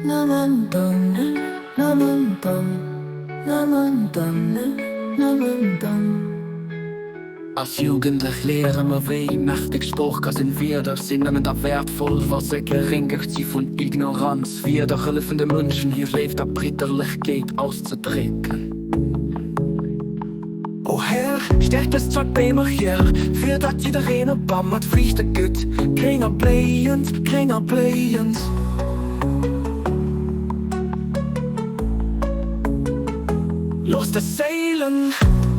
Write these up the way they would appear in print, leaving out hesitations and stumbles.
Nëmmen dann, nëmmen dann, nëmmen dann, nëmmen dann. Als Jugendlech léiere mer wéi mächteg Sprooch ka sinn. Wierder sinn nëmmen da wäertvoll, wa se geréngegt si vun Ignoranz. Wierder hëllefen de Mënschen, hir Léift a Bridderlechkeet auszedrécken. O Här, stäerk dës zwak Beemercher, fir datt jiddereen e Bam mat Friichte gëtt, gréng a bléiend, gréng a bléiend. Looss dës Séilen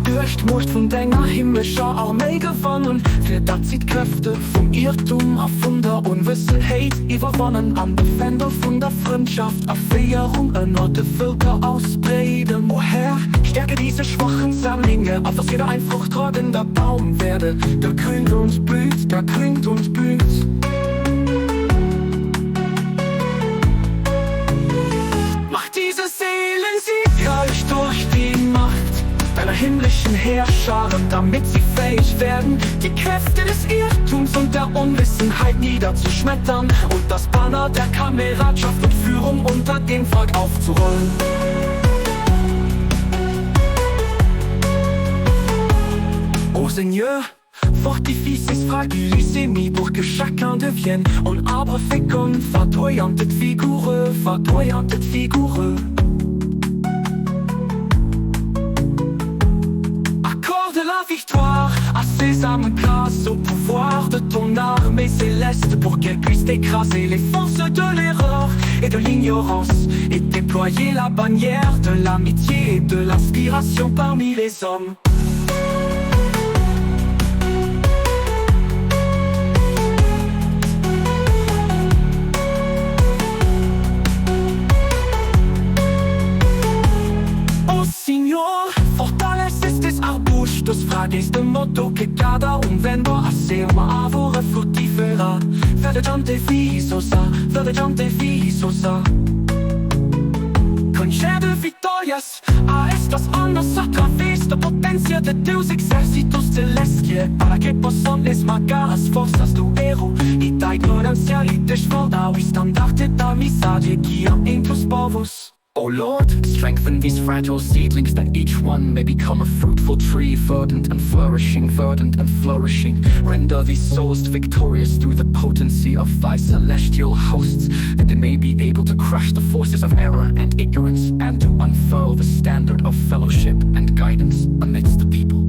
duerch d'Muecht vun denger himmlescher Arméi gewannen, fir datt si d'Kräfte vum Iertum a vun der Onwëssenheet iwwerwannen an de Fändel vun der Frëndschaft a Féierung ënner de Vëlker ausbreeden. O Här, stärke diese schwachen Sammlinge, auf dass jeder ein fruchttragender Baum werde, der grünt und blüht, der grünt und blüht. Mach diese Seelen siegreich durch die Macht deiner himmlischen Heerscharen, damit sie fähig werden, die Kräfte des Irrtums und der Unwissenheit niederzuschmettern und das Banner der Kameradschaft und Führung unter dem Volk aufzurollen. O Seigneur, fortifie ces fragiles semis pour que chacun devienne un arbre fécond, verdoyant et vigoureux, verdoyant et vigoureux. Accorde la victoire à ces âmes grâce au pouvoir de ton armée céleste pour qu'elle puisse écraser les forces de l'erreur et de l'ignorance et déployer la bannière de l'amitié et de l'inspiration parmi les hommes. O Senhor, fortalece estes arbustos frágeis de modo que cada um venha a ser uma árvore frutífera, verdejante e viçosa, verdejante e viçosa. Concede vitórias a estas almas através da potência de teus exércitos celestiais, para que possam esmagar as forças do erro e da ignorância e desfraldar o estandarte da amizade que há entre os povos. O Lord, strengthen these fragile seedlings that each one may become a fruitful tree, verdant and flourishing, verdant and flourishing. Render these souls victorious through the potency of thy celestial hosts, that they may be able to crush the forces of error and ignorance and to unfurl the standard of fellowship and guidance amidst the people.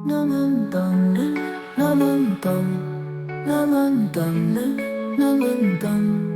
Nëmmen dann, nëmmen dann, nëmmen dann, nëmmen dann.